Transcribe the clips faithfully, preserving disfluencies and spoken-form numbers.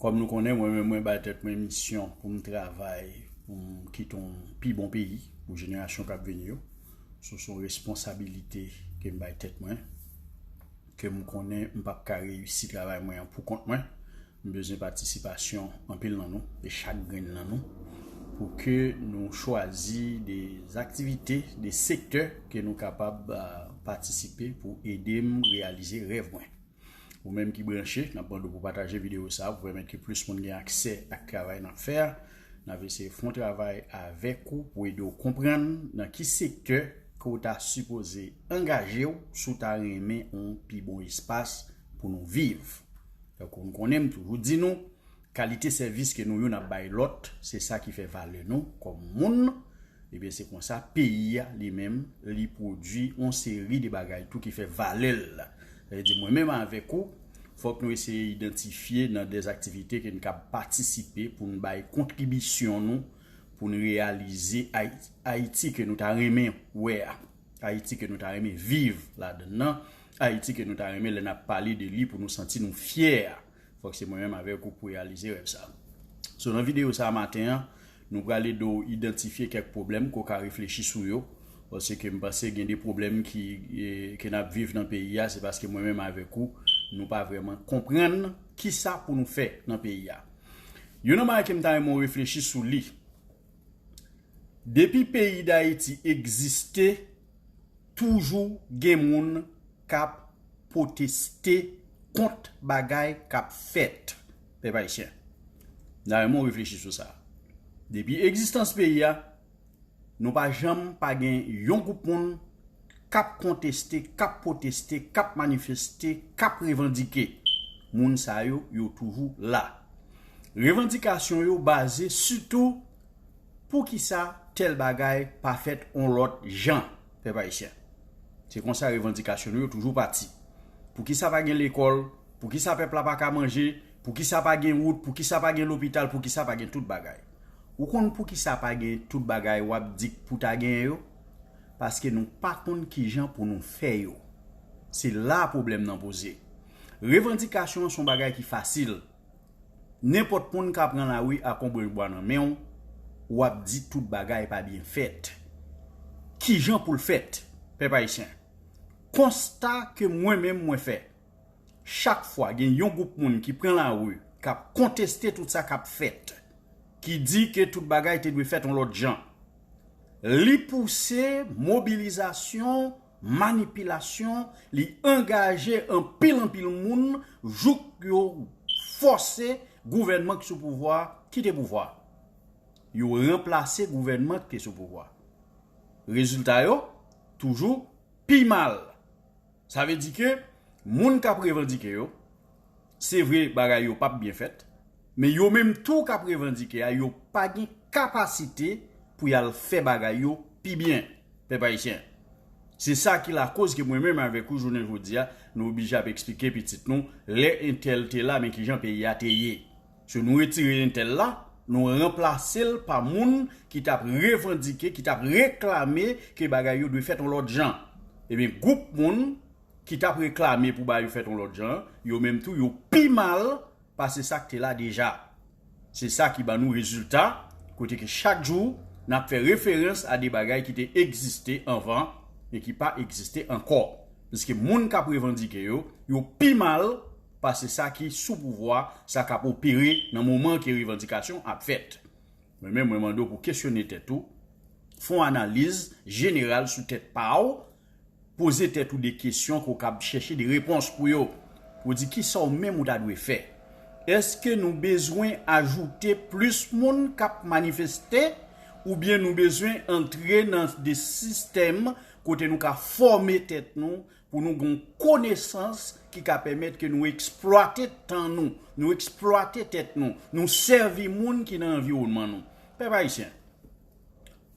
Kòm nou konnen, mwen menm mwen bay tèt mwen misyon pou m travay, pou m kite yon pi bon peyi pou jenerasyon k ap vini yo. So, se yon responsabilite ke m bay tèt mwen, ke m konnen m p ap ka reyisi travay mwen an pou kont mwen. M bezwen patisipasyon anpil nan nou, e chak grenn nan nou, pou ke nou chwazi de aktivite, de sektè ke nou kapab patisipe pou ede m reyalize rèv mwen. Ou menm ki branche, n ap mande w pou pataje videyo sa a pou pèmèt ke plis moun gen aksè ak travay n ap fè a. N ap eseye fè yon travay avèk ou pou ede w konprann nan ki sektè ke w ta sipoze angaje w si w ta renmen yon pi bon espas pou nou viv. Tankou nou konnen, m toujou di nou, kalite sèvis ke nou youn ap bay lòt, se sa ki fè valè nou kòm moun. Ebyen, se konsa peyi a li menm, li pwodui yon seri de bagay tou ki fè valè l. Sa vle di, mwen menm avèk ou, fòk nou eseye idantifye nan de aktivite ke n kab patisipe pou n bay kontribisyon nou, pou n reyalize Ay-, Ayiti ke nou ta renmen wè a, Ayiti ke nou ta renmen viv ladan l nan, Ayiti ke nou ta renmen lè n ap pale de li pou nou santi nou fyè a. Fòk se mwen menm avèk ou pou reyalize rèv sa a. So, nan videyo sa a maten an, nou pral ede w idantifye kèk pwoblèm ke w ka reflechi sou yo. Paske m panse gen de pwoblèm ki, e, ke n ap viv nan peyi a, se paske mwen menm avèk ou, nou pa vrèman konprann kisa pou nou fè nan peyi a. Youn nan bagay ke m ta renmen w reflechi sou li, depi peyi Dayiti egziste, toujou gen moun k ap pwoteste kont bagay k ap fèt, pèp ayisyen. M ta renmen w reflechi sou sa. Depi egzistans peyi a, nou pa janm pa gen yon gwoup moun k ap konteste, k ap pwoteste, k ap manifeste, k ap revandike. Moun sa yo, yo toujou la. Revandikasyon yo baze sitou poukisa tèl bagay pa fèt yon lòt jan, pèp ayisyen. Se konsa revandikasyon nou yo toujou pati. Poukisa pa gen lekòl? Poukisa pèp la pa ka manje? Poukisa pa gen wout? Poukisa pa gen lopital? Poukisa pa gen tout bagay? Ou konn poukisa pa gen tout bagay w ap di k pou ta genyen yo? Paske nou pa konn kijan pou nou fè yo. Se la pwoblèm nan poze. Revandikasyon an se yon bagay ki fasil. Nenpòt moun ka pran lari ak yon branch bwa nan men w, w ap di tout bagay pa byen fèt. Kijan pou l fèt, pèp ayisyen? Konsta ke mwen menm mwen fè. Chak fwa gen yon gwoup moun ki pran lari, k ap konteste tout sa k ap fèt, ki di ke tout bagay te dwe fèt yon lòt jan, li pouse mobilizasyon, manipilasyon, li angaje anpil, anpil moun jouk yo fòse gouvènman ki sou pouvwa a kite pouvwa a. Yo ranplase gouvènman ki te sou pouvwa a. Rezilta yo toujou pi mal. Sa vle di ke moun k ap revandike yo, se vre bagay yo p ap byen fèt, men yo menm tou k ap revandike a, yo pa gen kapasite pou y al fè bagay yo pi byen, pèp ayisyen. Se sa ki lakoz ke mwen menm avèk ou, jounen jodi a, nou oblije ap eksplike pitit nou, lè entèl te la, men kijan peyi a te ye. So, nou retire entèl la, nou ranplase l pa moun ki t ap revandike, ki t ap reklame ke bagay yo dwe fèt yon lòt jan. Ebyen, gwoup moun ki t ap reklame pou bagay yo fèt yon lòt jan, yo menm tou, yo pi mal pase sa k te la deja. Se sa ki ban nou rezilta, kote ke chak jou, n ap fè referans a de bagay ki te egziste anvan, men ki pa egziste ankò. Piske moun k ap revandike yo, yo pi mal pase sa ki sou pouvwa, sa k ap opere nan moman ke revandikasyon ap fèt. Mwen menm, mwen mande w pou kesyone tèt ou, fè yon analiz jeneral sou tèt pa w, poze tèt ou de kesyon ke w kab chèche de repons pou yo, pou w di kisa w menm ou ta dwe fè. Èske nou bezwen ajoute plis moun k ap manifeste, oubyen nou bezwen antre nan de sistèm kote nou ka fòme tèt nou, pou nou gen yon konesans ki ka pèmèt ke nou eksplwate tan nou, nou eksplwate tèt nou, nou sèvi moun ki nan anviwònman nou. Pèp ayisyen,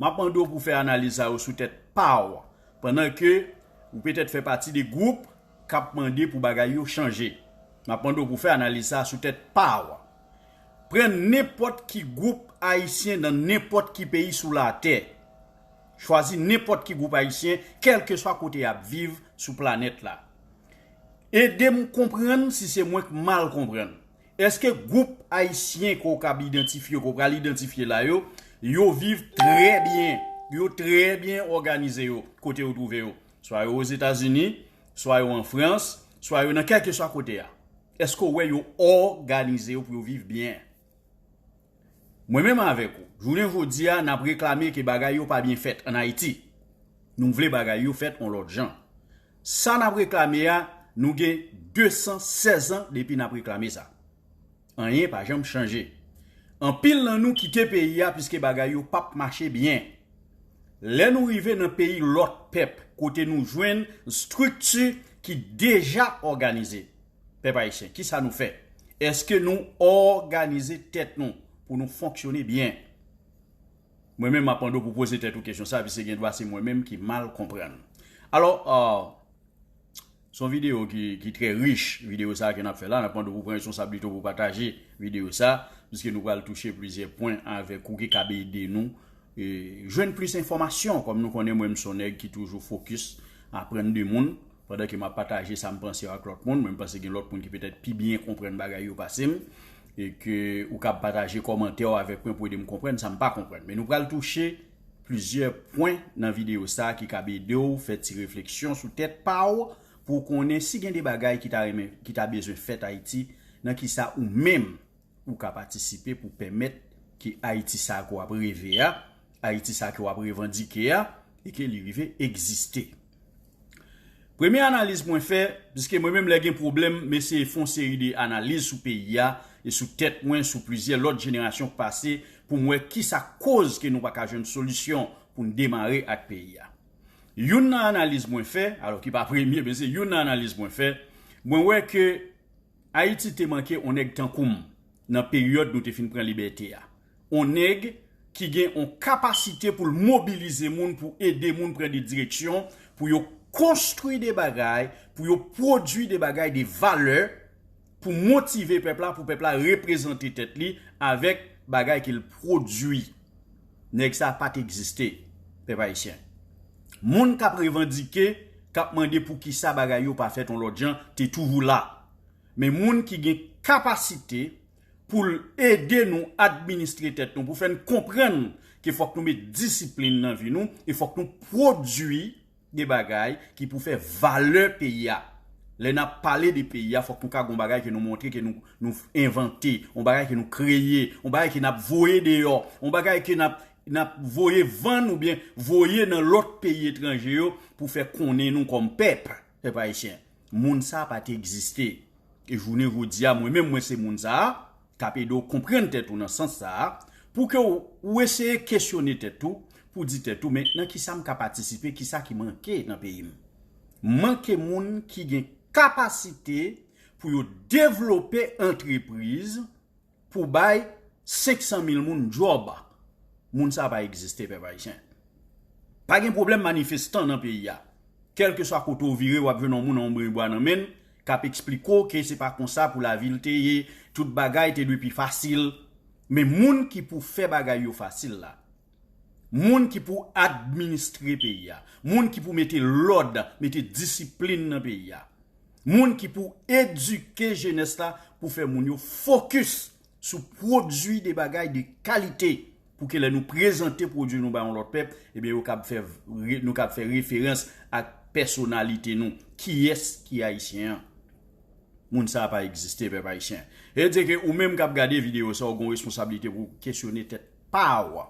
m ap mande w pou fè analiz sa yo sou tèt pa w, pandan ke ou petèt fè pati de gwoup k ap mande pou bagay yo chanje. M ap mande w pou fè analiz sa sou tèt pa w. Pran nenpòt ki gwoup ayisyen nan nenpòt ki peyi sou latè. Chwazi nenpòt ki gwoup ayisyen, kèlkeswa kote y ap viv sou planèt la. Ede m konprann si se mwen k mal konprann. Èske gwoup ayisyen ke w kab idantifye, ke w pral idantifye la yo, yo viv trè byen, yo trè byen òganize yo, kote yo twouve yo? Swa yo Ozetazini, swa yo an Frans, swa yo nan kèlkeswa kote a. Èske w wè yo òganize yo pou yo viv byen? Mwen menm avèk ou, jounen jodi a, n ap reklame ke bagay yo pa byen fèt ann Ayiti. Nou vle bagay yo fèt yon lòt jan. Sa n ap reklame a, nou gen de san sèz an depi n ap reklame sa. Anyen pa janm chanje. Anpil nan nou kite peyi a piske bagay yo p ap mache byen. Lè nou rive nan peyi lòt pèp, kote nou jwenn estrikti ki deja òganize, pèp ayisyen, kisa nou fè? Èske nou òganize tèt nou pou nou fonksyone byen? Mwen menm, m ap mande w pou poze tèt ou kesyon sa, piske gen dwa se mwen menm ki mal konprann. Alò, euh, se yon videyo ki, ki trè rich, videyo sa a ke n ap fè la, n ap mande w pou pran responsablite w pou pataje videyo sa a, piske nou pral touche plizyè pwen avèk ou ki kab ede nou e, jwenn plis enfòmasyon, kòm nou konnen mwen, m se yon nèg ki toujou fokis aprann de moun, pandan ke m ap pataje sa m panse yo ak lòt moun, mwen m panse gen lòt moun ki petèt pi byen konprann bagay yo pase m, e ke ou kab pataje kòmantè w avèk mwen pou ede m konprann sa m pa konprann. Men nou pral touche plizyè pwen nan videyo sa a ki kab ede w fè ti refleksyon sou tèt pa w, pou w konnen si gen de bagay ki ta renmen, ki ta bezwen fèt Ayiti, nan kisa ou menm ou ka patisipe pou pèmèt ke Ayiti sa ke w ap reve a, Ayiti sa ke w ap revandike a, e ke li rive egziste. Premye analiz mwen fè, piske mwen menm lè gen pwoblèm, m eseye fè yon seri de analiz sou peyi a e sou tèt mwen, sou plizyè lòt jenerasyon k pase, pou m wè kisa koz ke nou pa ka jwenn solisyon pou n demare ak peyi a. Youn nan analiz mwen fè, alò ki pa premye, men se youn nan analiz mwen fè, mwen wè ke Ayiti te manke yon nèg tankou m nan peryòd nou te fin pran libète a. Yon nèg ki gen yon kapasite pou l mobilize moun, pou ede moun pran de direksyon, pou yo konstwi de bagay, pou yo pwodui de bagay de valè, pou motive pèp la, pou pèp la reprezante tèt li avèk bagay ke l pwodui. Nèg sa pa t egziste, pèp ayisyen. Moun k ap revandike, k ap mande poukisa bagay yo pa fèt yon lòt jan, te toujou la. Men moun ki gen kapasite pou l ede nou administre tèt nou, pou fè n konprann ke fòk nou met disiplin nan vi nou e fòk nou pwodui de bagay ki pou fè valè peyi a. Lè n ap pale de peyi a, fòk nou ka gen yon bagay ke nou montre, ke nou, nou envante, yon bagay ke nou kreye, yon bagay ke n ap voye deyò, yon bagay ke n ap, n ap voye vann oubyen voye nan lòt peyi etranje yo pou fè konnen nou kòm pèp, pèp ayisyen. Moun sa pa t egziste. E jounen jodi a, mwen menm, mwen se moun sa a, k ap ede w konprann tèt ou nan sans sa a, pou ke w, ou eseye kesyone tèt ou, pou di tèt ou, men nan kisa m ka patisipe, kisa ki manke nan peyi m? Manke moun ki gen kapasite pou yo devlope antrepriz, pou bay senk san mil moun djòb. Moun sa pa egziste, pèp ayisyen. Pa gen pwoblèm manifestan nan peyi a. Kèlkeswa kote w vire, w ap jwenn yon moun an yon bren bwa nan men l, k ap eksplike w ke se pa konsa pou lavi l te ye, tout bagay te dwe pi fasil. Men moun ki pou fè bagay yo fasil la, moun ki pou administre peyi a, moun ki pou mete lòd, mete disiplin nan peyi a, moun ki pou edike jenès la pou fè moun yo fokis sou pwodui de bagay de kalite, pou ke lè nou prezante pwodui nou bay yon lòt pèp, ebyen yo kab fè re-, nou kab fè referans ak pèsonalite nou. Kiyès ki ayisyen an? Moun sa a pa egziste, pèp ayisyen. E di ke ou menm k ap gade videyo sa, ou gen responsablite pou kesyone tèt pa w.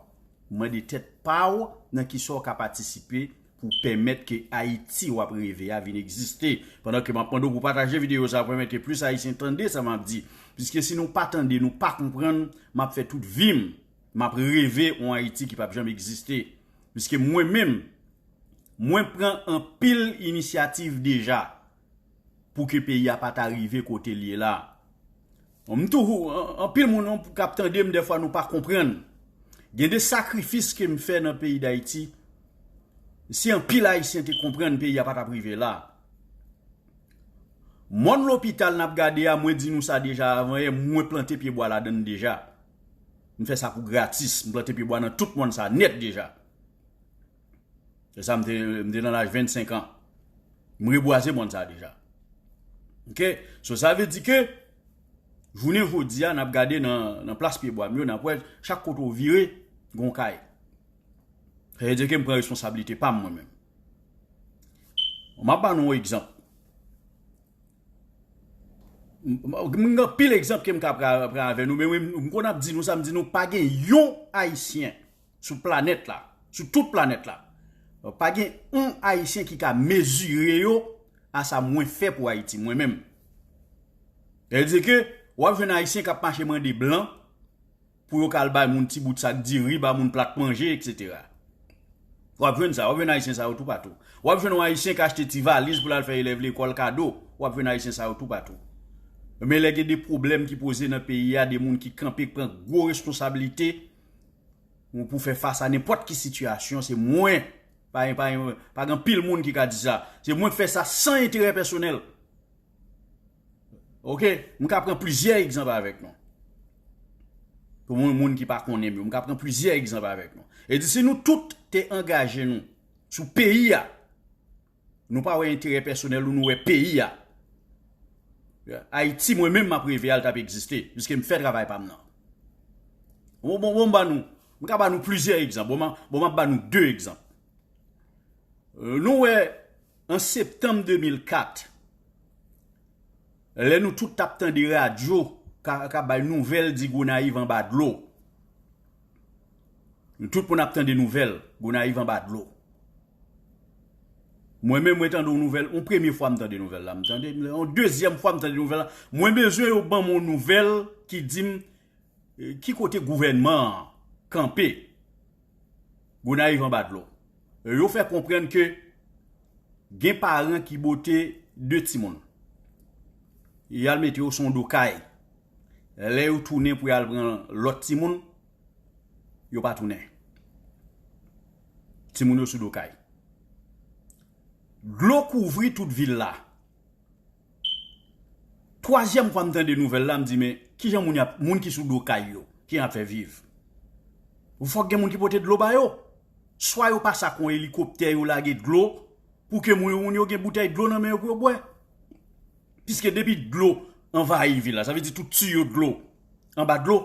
Mande tèt pa w nan kisa w ka patisipe pou pèmèt ke Ayiti w ap reve a vin egziste. Pandan ke m ap mande w pou pataje videyo sa a, pou pèmèt ke plis Ayisyen tande sa m ap di. Piske si nou pa tande, nou pa konprann, m ap fè tout vi m, m ap reve yon Ayiti ki p ap janm egziste. Piske mwen menm, mwen pran anpil inisyativ deja pou ke peyi a pa ta rive kote l ye la. Bon, m toujou, an-, anpil moun k ap tande m, dèfwa nou pa konprann. Gen de sakrifis ke m fè nan peyi Dayiti. Si anpil Ayisyen te konprann, peyi a pa t ap rive la. Mòn lopital n ap gade a, mwen di nou sa deja avan yè, mwen plante pye bwa ladan l deja. M fè sa pou gratis, m plante pye bwa nan tout mòn sa nèt deja. Se sa, m te, m te nan laj vennsenk an. M rebwaze mòn sa deja. Oke? So, sa vle di ke Jounen jodi a, n ap gade nan, nan plas Pyebwa m yo, n ap wè chak kote w vire, gon kay. Sa vle di ke m pran responsablite pa m mwen menm. M ap ba nou yon egzanp. M gen anpil egzanp ke m ka pran pran avè nou, men m, m konn ap di nou sa, m di nou pa gen yon Ayisyen sou planèt la, sou tout planèt la, pa gen yon Ayisyen ki ka mezire yo a sa mwen fè pou Ayiti, mwen menm. Sa vle di ke w ap jwenn Ayisyen k ap mache mande blan pou yo ka al bay moun ti bout sak diri, ba moun plat manje, etsetera. W ap jwenn sa, w ap jwenn Ayisyen sa yo toupatou. W ap jwenn yon Ayisyen k achte ti valiz pou l al fè elèv lekòl kado. W ap jwenn Ayisyen sa yo toupatou. Men lè gen de pwoblèm ki poze nan peyi a, de moun ki kanpe pran gwo responsablite pou fè fas a nenpòt ki sitiyasyon, se mwen. Pa, pa, pa gen anpil moun ki ka di sa. Se mwen k fè sa san enterè pèsonèl. Oke, m ka pran plizyè egzanp avèk nou. Pou moun, moun ki pa konnen m yo, m ka pran plizyè egzanp avèk nou. E di, si nou tout te angaje nou sou peyi a, nou pa wè enterè pèsonèl nou, nou wè peyi a. Ayiti, mwen menm, m ap reve a, l t ap egziste, piske m fè travay pa m nan. Bon, bon, bon, m ba nou, m ka ba nou plizyè egzanp. Bon, m a- bon, m ap ba nou de egzanp. Euh, nou wè, an septanm de mil kat, lè nou tout t ap tande radyo, ka, ka bay nouvèl, di Gonayiv anba dlo. Nou tout moun ap tande nouvèl, Gonayiv anba dlo. Mwen menm, mwen tande yon nouvèl, yon premye fwa m tande nouvèl la, m tande, yon dezyèm fwa m tande nouvèl la. Mwen bezwen yo ban m yon nouvèl ki di m, eh, ki kote gouvènman an kanpe. Gonayiv anba dlo. Yo fè konprann ke gen paran ki bote de timoun. Y al mete yo sou yon do kay. Lè yo tounen pou y al pran lòt timoun, yo pa tounen. Timoun yo sou do kay. Dlo kouvri tout vil la. Twazyèm fwa m tande nouvèl la, m di, men kijan moun y ap, moun ki sou do kay yo, kijan y ap fè viv? Fòk gen moun ki pote dlo ba yo. Swa yo pase ak yon elikoptè, yo lage dlo, pou ke moun yo, moun yo gen boutèy dlo nan men yo pou yo bwè. Piske depi dlo anvayi vil la, sa vle di tout tiyo dlo anba dlo.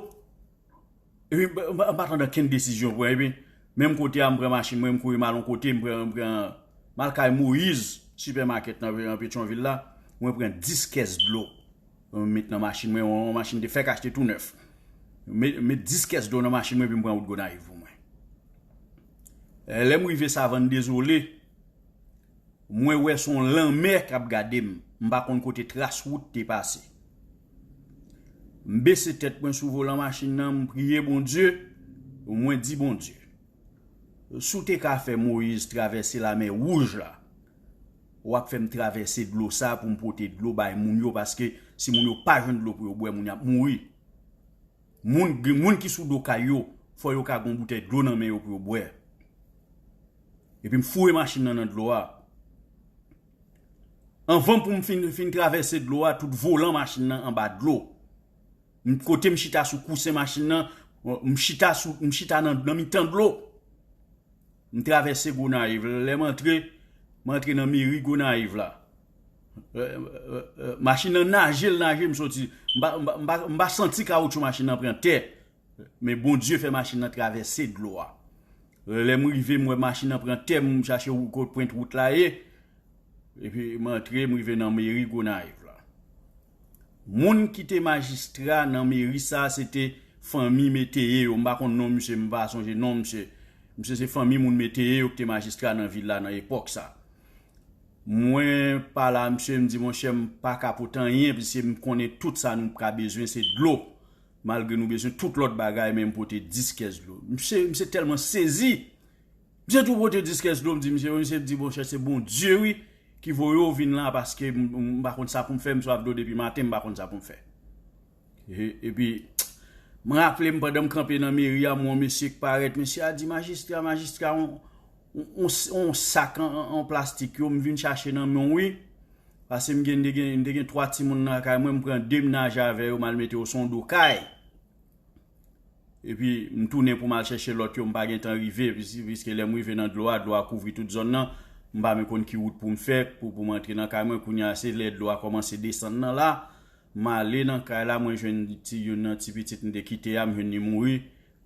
Epi, m, m, m pa t ann okenn desizyon pran. Epi, menm kote a, m pran machin mwen, m kouri m al yon kote, m pran, m pran, m al kay Moïse, sipèmakèt nan, nan Petyonvil la, mwen pran dis kès dlo. Mwen met nan machin mwen, yon, yon machin de fèk achte tou nèf. Met, met dis kès dlo nan machin mwen, epi m pran wout Gonayiv pou mwen. Eh, lè m rive Savàn Dezole, mwen wè se yon lanmè k ap gade m. M pa konn kote tras wout te pase. M bese tèt mwen sou volan machin nan, m priye Bondye, mwen di Bondye, si w te ka fè Moyiz travèse lamè wouj la, w ap fè m travèse dlo sa pou m pote dlo bay moun yo, paske si moun yo pa jwenn dlo pou yo bwè, moun yo ap mouri. Moun, moun ki sou do kay yo, fò yo ka gen yon boutèy dlo nan men yo pou yo bwè. Epi m foure machin nan nan dlo a. Anvan pou m fin, fin travèse dlo a, tout volan machin nan anba dlo. M, kote m chita sou kousen machin nan, m chita sou, m chita nan, nan mitan dlo. M travèse Gonayiv. Lè m antre, m antre nan meri Gonayiv la. Eh, eh, eh, machin nan naje, l naje, m soti. M pa, m pa, m pa, m pa santi kawoutchou machin nan pran tè. Men Bondye fè machin nan travèse dlo a. Lè m rive, m wè machin nan pran tè, m chache wo-, kot pwent wout la ye. Epi m antre, m rive nan meri Gonayiv la. Moun ki te majistra nan meri sa, se te fanmi Meteye yo. M pa konn non misye, m pa sonje non misye. Misye se fanmi moun Meteye yo ki te majistra nan vil la nan epòk sa. Mwen pale a misye, m di, monchè, m pa ka pote anyen, piske m konnen tout sa nou ka bezwen, se dlo. Malgre nou bezwen tout lòt bagay, men m pote dis kès dlo. Misye, misye tèlman sezi. Misye tou pote dis kès dlo, m di misye, misye di, monchè, se Bondye, wi, ki voye w vin la, paske m, m pa konn sa pou m fè, m swav dlo depi maten, m pa konn sa pou m fè. E, epi, m raple m pandan m kanpe nan meri a, m wè yon mesye k parèt, mesye a di, majistra, majistra, on, on, on, on sak an, an, an plastik yo, m vin chache nan men w, wi. Paske m gen, m te gen, m te gen twa timoun nan kay mwen, m pran de m naje avè yo, m al mete yo sou yon do kay. Epi, m tounen pou m al chèche lòt yo, m pa gentan rive, pis-, piske lè m rive nan dlo a, dlo a kouvri tout zòn nan, m pa menm konn ki wout pou m fè, pou, pou m antre nan kay mwen, kounye a, se lè dlo a kòmanse desann nan la, M ale nan kay la, mwen jwenn ti youn nan ti pitit m te kite a, m jwenn li mouri.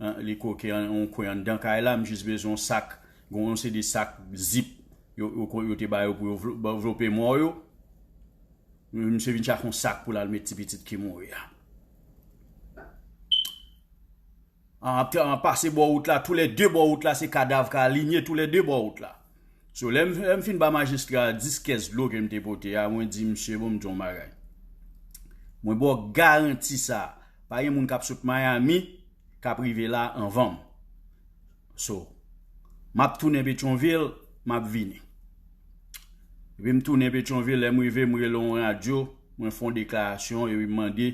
An, li koke an, yon kwen anndan kay la, m jis bezwen yon sak, gon yon seri de sak zip. Yo, yo, yo te ba yo pou yo vlo- ba- vlope mò yo. Misye vin chache yon sak pou l al met ti pitit ki mouri a. An, ap, an pase bò wout la, toulède bò wout la, se kadav k alinye toulède bò wout la. So, lè m, lè m fin ba majistra a dis kès dlo ke m te pote a, mwen di, "Misye, bon, m di yon bagay. Mwen ba w garanti sa, pa gen moun k ap sot Miami k ap rive la anvan m. So, m ap tounen Petyonvil, m ap vini." Epi m tounen Petyonvil, lè m rive, m rele yon radyo, mwen fè yon deklarasyon, epi m mande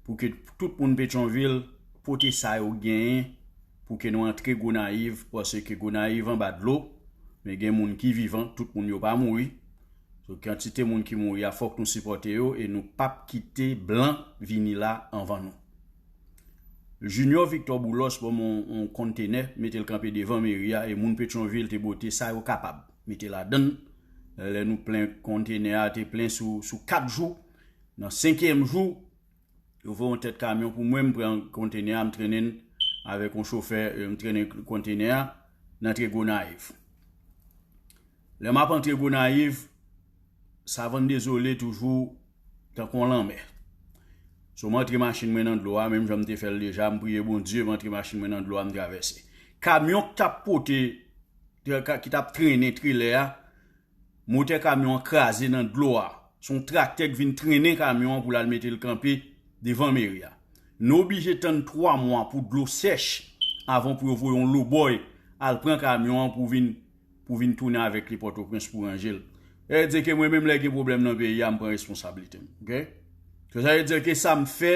pou ke tout moun Petyonvil pote sa yo genyen pou ke nou antre Gonayiv, paske Gonayiv anba dlo, men gen moun ki vivan, tout moun yo pa mouri. So, kantite moun ki mouri a, fòk nou sipòte yo e nou p ap kite blan vini la anvan nou. Junior Victor Boulos ban m yon, yon kontenè, mete l kanpe devan meri a, e moun Petyonvil te pote sa yo kapab mete ladan l. Lè nou plen kontenè a, te plen sou, sou kat jou. Nan senkyèm jou, yo voye yon tèt kamyon pou mwen, m pran kontenè a, m trennen l avèk yon chofè, e m trennen kontenè a, n antre Gonayiv. Lè m ap antre Gonayiv, Savann Dezole toujou tankou yon lanmè. So, m antre machin mwen nan dlo a, menm jan m te fè l deja, m priye Bondye, m antre machin mwen nan dlo a, m travèse. Kamyon k t ap pote, ki t ap trennen trelè a, motè kamyon an kraze nan dlo a. Se yon traktè k vin trennen kamyon an pou l al mete l kanpe devan meri a. Nou oblije tann twa mwa pou dlo sèch avan pou yo voye yon lobòy al pran kamyon an pou vin, pou vin tounen avèk li Pòtoprens pou ranje l. Sa vle di ke mwen menm lè gen pwoblèm nan peyi a, m pran responsablite m. Oke? So, sa vle di ke sa m fè,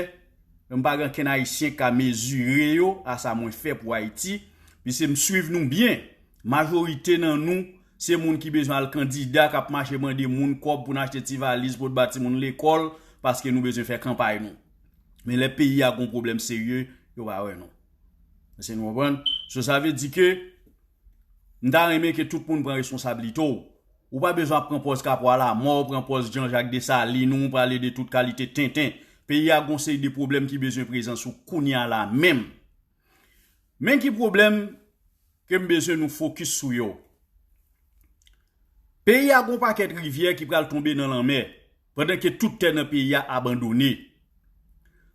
m pa gen kenn Ayisyen k ka mezire yo a sa mwen fè pou Ayiti, piske m swiv nou byen. Majorite nan nou, se moun ki bezwen al kandida, k ap mache mande moun kòb pou n achte ti valiz, pou n ba timoun lekòl, paske nou bezwen fè kanpay nou. Men lè peyi a gon pwoblèm serye, yo pa wè nou. Èske nou konprann? So, sa vle di ke m ta renmen ke tout moun pran responsablite w. Ou pa bezwen ap pran pòz Kapwa Lamò, pran pòz Jean Jacques Dessalines, ou pale de tout kalite tenten. Peyi a gon seri de pwoblèm ki bezwen prezans ou kounye a la menm. Men ki pwoblèm ke m bezwen nou fokis sou yo. Peyi a gon pakèt rivyè ki pral tonbe nan lanmè, pandan ke tout tè nan peyi a abandone.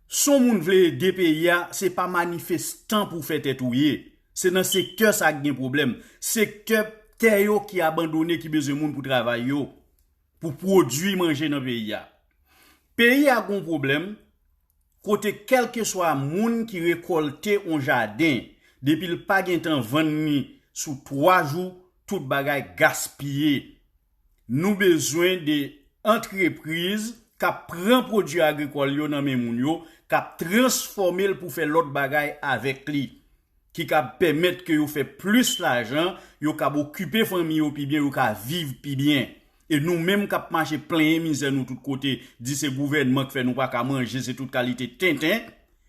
Si yon moun vle ede peyi a, se pa manifestan pou fè tèt ou ye. Se nan sektè sa k gen pwoblèm. Sektè tè yo ki abandone, ki bezwen moun pou travay yo, pou pwodui manje nan peyi a. Peyi a gon pwoblèm kote kèlkeswa moun ki rekòlte yon jaden, depi l pa gentan vann li sou twa jou, tout bagay gaspiye. Nou bezwen de antrepriz k ap pran pwodui agrikòl yo nan men moun yo, k ap transfòme l pou fè lòt bagay avèk li, ki ka pèmèt ke yo fè plis lajan, yo ka okipe fanmi yo pi byen, yo ka viv pi byen. E nou menm k ap mache plenyen mizè nou tout kote, di se gouvènman k fè nou pa ka manje, se tout kalite tenten,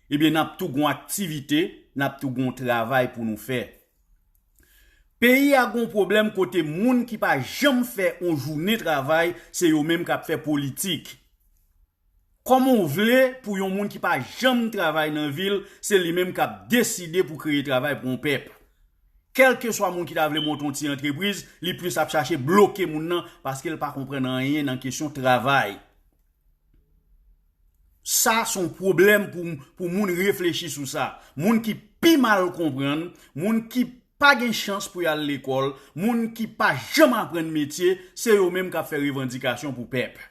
ebyen n ap tou gon aktivite, n ap tou gon travay pou nou fè. Peyi a gon pwoblèm kote moun ki pa janm fè on jounen travay, se yo menm k ap fè politik. Kòman w vle pou yon moun ki pa janm travay nan vil, se li menm k ap deside pou kreye travay pou yon pèp? Kèlkeswa moun ki ta vle monte yon ti antrepriz, li plis ap chache bloke moun nan paske l pa konprann anyen nan kesyon travay. Sa se yon pwoblèm pou, pou moun reflechi sou sa. Moun ki pi mal konprann, moun ki pa gen chans pou y al lekòl, moun ki pa janm aprann metye, se yo menm k ap fè revandikasyon pou pèp.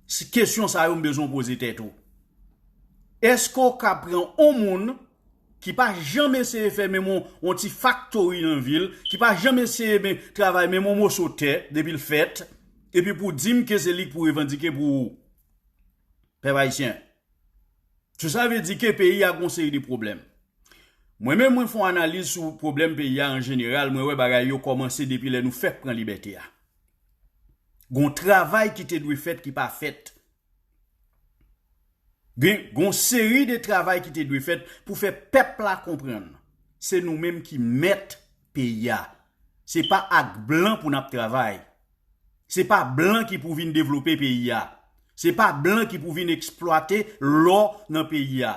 Se kesyon sa yo m bezwen w poze tèt ou. Èske w ka pran on moun ki pa janm eseye fè menm on, on ti faktori nan vil, ki pa janm eseye ben travay menm on moso tè depi l fèt, epi pou di m ke se li k pou revandike pou ou? Pèp ayisyen. So sa vle di ke peyi a gon seri de pwoblèm. Mwen menm, mwen fè yon analiz sou pwoblèm peyi a an jeneral, mwen wè bagay yo kòmanse depi lè nou fèk pran libète a. Gon travay ki te dwe fèt ki pa fèt. Gen, gon seri de travay ki te dwe fèt pou fè pèp la konprann. Se nou menm ki mèt peyi a. Se pa ak blan pou n ap travay. Se pa blan ki pou vin devlope peyi a. Se pa blan ki pou vin eksplwate lò nan peyi a.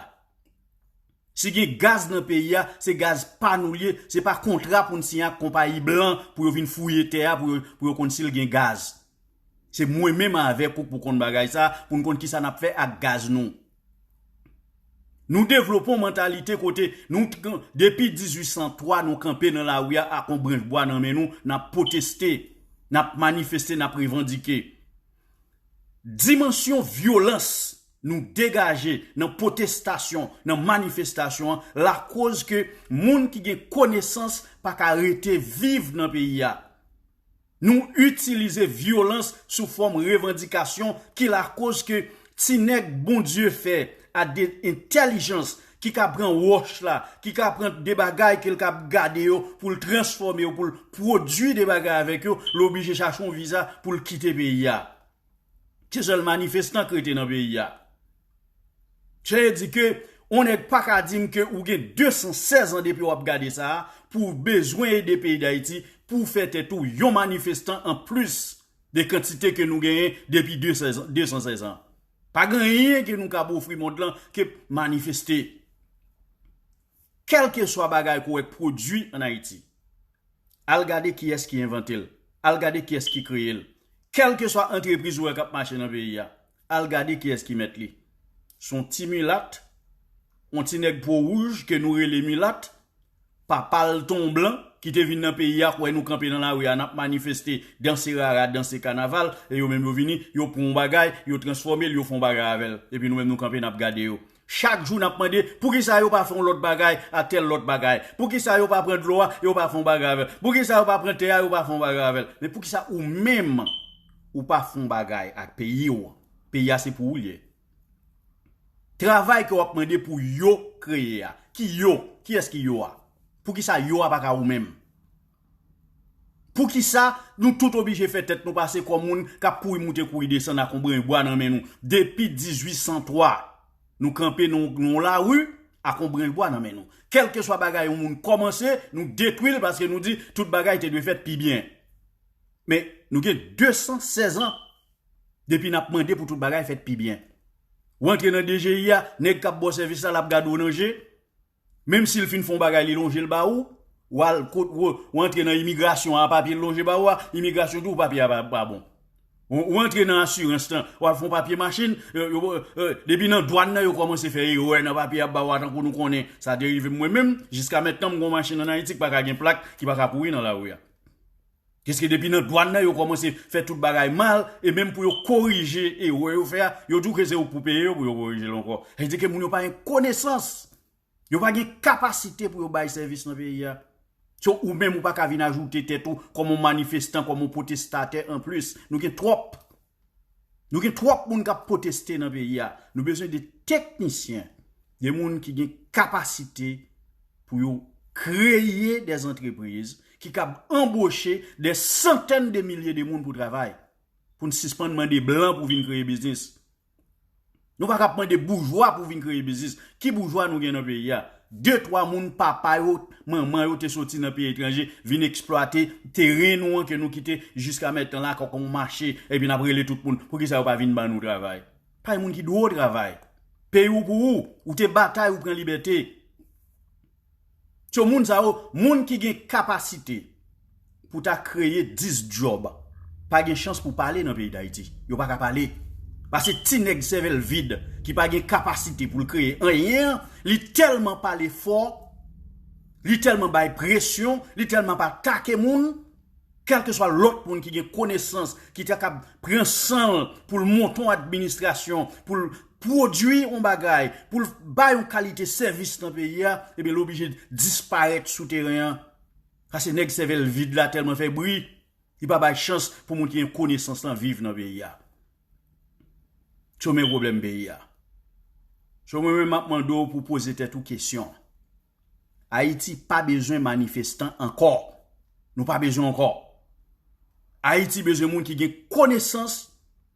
Si gen gaz nan peyi a, se gaz pa nou l ye, se pa kontra pou n siyen ak konpayi blan pou yo vin fouye tè a pou yo, pou yo konn si l gen gaz. Se mwen menm avèk ou k pou konn bagay sa, pou n konn kisa n ap fè ak gaz nou. Nou devlope yon mantalite kote nou, depi dizuit san twa, nou kanpe nan lari a ak yon branch bwa nan men nou, n ap pwoteste, n ap manifeste, n ap revandike. Dimansyon vyolans nou degaje nan pwotestasyon, nan manifestasyon an, lakoz ke moun ki gen konesans pa ka rete viv nan peyi a. Nou itilize vyolans sou fòm revandikasyon ki lakoz ke ti nèg Bondye fè a de entèlijans ki ka pran wòch la, ki ka pran de bagay ke l ka gade yo pou l transfòme yo, pou l pwodui de bagay avèk yo, l oblije chache yon viza pou l kite peyi a. Se sèl manifestan k rete nan peyi a. Sa vle di ke yon nèg pa ka di m ke ou gen de san sèz an depi w ap gade sa a, pou w bezwen ede peyi Dayiti, pou w fè tèt ou yon manifestan anplis de kantite ke nou genyen depi de san sèz an. Pa gen anyen ke nou kab ofri mond lan ke manifeste. Kèlkeswa bagay ke w wè k pwodui ann Ayiti, al gade kiyès ki envante l. Al gade kiyès ki kreye l. Kèlkeswa antrepriz ou wè k ap mache nan peyi a, al gade kiyès ki mèt li. Se yon ti milat, yon ti nèg po wouj ke nou rele milat, papa l te yon blan, ki te vin nan peyi a, k wè nou kanpe nan lari a, n ap manifeste, danse rara, danse kanaval, e yo menm yo vini, yo pran yon bagay, yo transfòme l, yo fè yon bagay avè l. Epi nou menm nou kanpe, n ap gade yo. Chak jou n ap mande, poukisa yo pa fè yon lòt bagay ak tèl lòt bagay? Poukisa yo pa pran dlo a, yo pa fè yon bagay avè l? Poukisa yo pa pran tè a, yo pa fè yon bagay avè l? Men poukisa ou menm, ou pa fè yon bagay ak peyi w? Peyi a se pou ou l ye. Travay ke w ap mande pou yo kreye a, ki yo? Kiyès ki yo a? Poukisa yo a pa ka ou menm? Poukisa nou tout oblije fè tèt nou pase kòm moun k ap kouri moute, kouri desann ak yon branch bwa nan men nou? Depi dizuit san twa, nou kanpe nan, nan yon lari ak yon branch bwa nan men nou. Kèlkeswa bagay yon moun kòmanse, nou detwi l paske nou di tout bagay te dwe fèt pi byen. Men, nou gen de san sèz an depi n ap mande pou tout bagay fèt pi byen. Ou antre nan D G I a, nèg k ap ba w sèvis la, l ap gade w nan je. Menm si l fin fè yon bagay, li lonje l ba ou, w al kot, w, w antre nan imigrasyon an, papye l lonje ba ou a, imigrasyon di w papye a pa, pa bon. Ou, ou antre nan asirans lan, w al fè yon papye machin, yo, yo, yo, depi nan dwàn nan, yo kòmanse fè erè nan papye y ap ba ou a, tankou nou konnen. Sa te rive m mwen menm, jiska mentnan, m gen yon machin ann Ayiti ki pa ka gen plak, ki pa ka kouri nan lari a. Piske depi nan dwàn nan, yo kòmanse fè tout bagay mal, e menm pou yo korije erè yo fè a, yo di w ke se ou k pou peye yo pou yo korije l ankò. Sa vle di ke moun yo pa gen konesans. Yo pa gen kapasite pou yo bay sèvis nan peyi a. So, ou menm, ou pa ka vin ajoute tèt ou kòm yon manifestan, kòm yon pwotestatè anplis. Nou gen twòp. Nou gen twòp moun k ap pwoteste nan peyi a. Nou bezwen de teknisyen, de moun ki gen kapasite pou yo kreye de antrepriz ki kab anboche de santèn de milye de moun pou travay. Pou n sispann mande blan pou vin kreye biznis. Nou pa ka ap mande boujwa pou vin kreye biznis. Ki boujwa nou gen nan peyi a? De, twa moun papa yo, manman yo te soti nan peyi etranje, vin eksplwate teren nou an ke nou kite jiska mentnan la kòm yon mache, epi n ap rele tout moun. Poukisa yo pa vin ban nou travay? Pa gen moun ki dwe w travay. Peyi w pou ou, ou te batay, ou pran libète. So, moun sa yo, moun ki gen kapasite pou ta kreye dis djòb, pa gen chans pou pale nan peyi Dayiti. Yo pa ka pale. Paske ti nèg sèvèl vid ki pa gen kapasite pou l kreye anyen an, li tèlman pale fò, li tèlman bay presyon, li tèlman ap atake moun, kèlkeswa lòt moun ki gen konesans, ki ta kab pran san l pou l monte yon administrasyon, pou l pwodui yon bagay, pou l bay yon kalite sèvis nan peyi a, ebyen, l oblije disparèt sou teren an. Paske nèg sèvèl vid la tèlman fè bri, li pa bay chans pou moun ki gen konesans lan viv nan peyi a. So, men pwoblèm peyi a. So, mwen menm, m ap mande w pou w poze tèt ou kesyon. Ayiti pa bezwen manifestan ankò. Nou pa bezwen ankò. Ayiti bezwen moun ki gen konesans,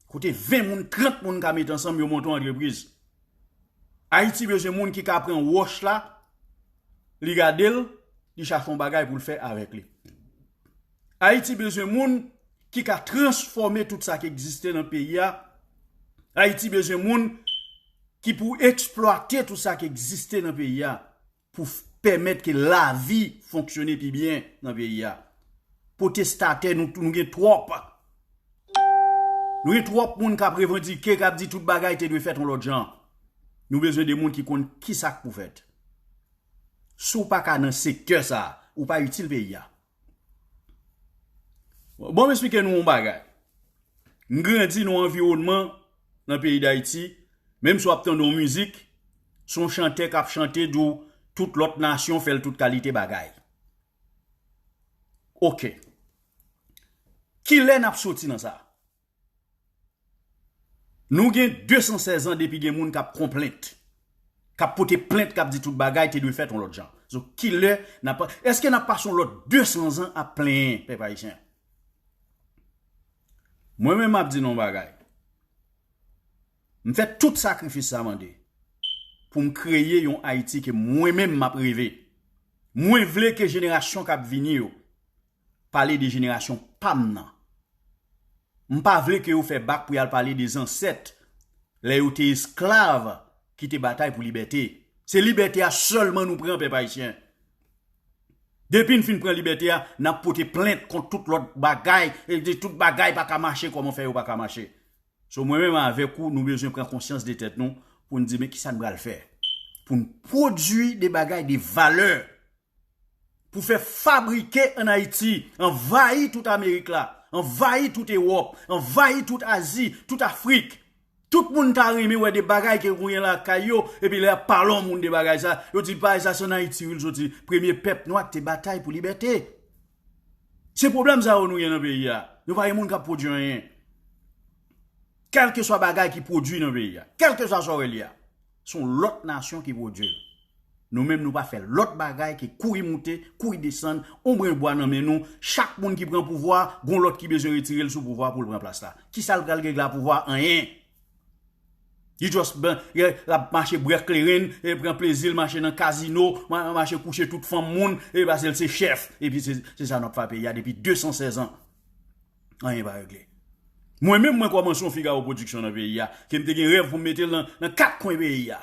kote ven moun, trant moun ka met ansanm, yo monte yon antrepriz. Ayiti bezwen moun ki ka pran wòch la, li gade l, li chache yon bagay pou l fè avèk li. Ayiti bezwen moun ki ka transfòme tout sa k egziste nan peyi a, Ayiti bezwen moun ki pou eksplwate tout sa ki egziste nan peyi a pou pèmèt ke lavi fonksyone pi byen nan peyi a. Pwotestatè, nou, nou gen twòp. Nou gen twòp moun k ap revandike, k ap di tout bagay te dwe fèt yon lòt jan. Nou bezwen de moun ki konn ki sa k pou fèt. Si w pa ka nan sektè sa a, ou pa itil peyi a. Bon, m esplike nou yon bagay. M grandi nan yon anviwònman nan peyi Dayiti, menm si w ap tande yon mizik, se yon chantè k ap chante di w tout lòt nasyon fè l tout kalite bagay. Oke. Kilè n ap soti nan sa? Nou gen de san sèz an depi gen moun k ap konplent, k ap pote plent, k ap di tout bagay te dwe fèt yon lòt jan. So, kilè n ap, èske n ap pase yon lòt de san zan ap plenyen, pèp ayisyen? Mwen menm, m ap di nou yon bagay. M fè tout sakrifis sa mande pou m kreye yon Ayiti ke mwen menm m ap reve. Mwen vle ke jenerasyon k ap vini yo pale de jenerasyon pa m nan. M pa vle ke yo fè bak pou y al pale de zansèt, lè yo te esklav ki te batay pou libète. Se libète a sèlman nou pran, pèp ayisyen. Depi n fin pran libète a, n ap pote plent kont tout lòt bagay, e di tout bagay pa ka mache, kòman fè yo pa ka mache. So, mwen menm avèk ou, nou bezwen pran konsyans de tèt nou pou n di, men kisa n pral fè? Pou n pwodui de bagay de valè. Pou fè fabrike ann Ayiti, anvayi tout Amerik la, anvayi tout Ewòp, anvayi tout Azi, tout Afrik. Tout moun ta renmen wè de bagay ke ou gen lakay yo, epi lè y ap pale yon moun de bagay sa, yo di bagay sa se ann Ayiti wi l soti. Premye pèp nwa ki te batay pou libète. Se pwoblèm sa yo nou gen nan peyi a. Nou pa gen moun k ap pwodui anyen. Kèlkeswa bagay ki pwodui nan peyi a, kèlkeswa sa w wè l ye a, se yon lòt nasyon ki pwodui l. Nou menm, nou pa fè lòt bagay ke kouri moute, kouri desann, on bren bwa nan men nou. Chak moun ki pran pouvwa, gon lòt ki bezwen retire l sou pouvwa pou l pran plas la. Kisa l pral regle a pouvwa? Anyen. Li just ben, l ap mache bwè kleren, e pran plezi l, mache nan kazino, ma- mache kouche tout fanm moun, e paske l se chèf. Epi se se sa n ap fè peyi a depi de san sèz an. Anyen pa regle. Mwen menm, mwen kòmanse yon Figaro Pwodiksyon nan peyi a, ke m te gen rèv pou m mete l nan, nan kat kwen peyi a.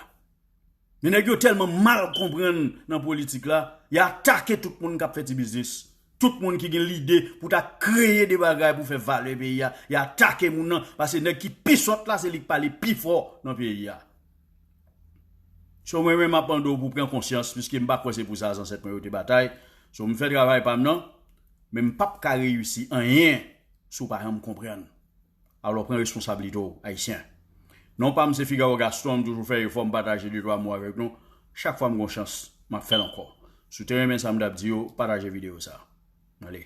Men nèg yo tèlman mal konprann nan politik la, y atake tout moun k ap fè ti biznis. Tout moun ki gen lide pou ta kreye de bagay pou fè valè peyi a, y atake moun nan, paske nèg ki pi sòt la, se li k pale pi fò nan peyi a. So, mwen menm, m ap mande w pou pran konsyans, piske m pa kwè se pou sa zansèt mwen yo te batay. So, m fè travay pa m nan, men m p ap ka reyisi anyen si w pa janm konprann. Alò, pran responsablite w, Ayisyen. Non pa m se Figaro Gaston, m toujou fè efò, m pataje de twa mo avèk nou. Chak fwa m gon chans, m ap fè l ankò. Si w te renmen sa m t ap di yo, pataje videyo sa. Ale.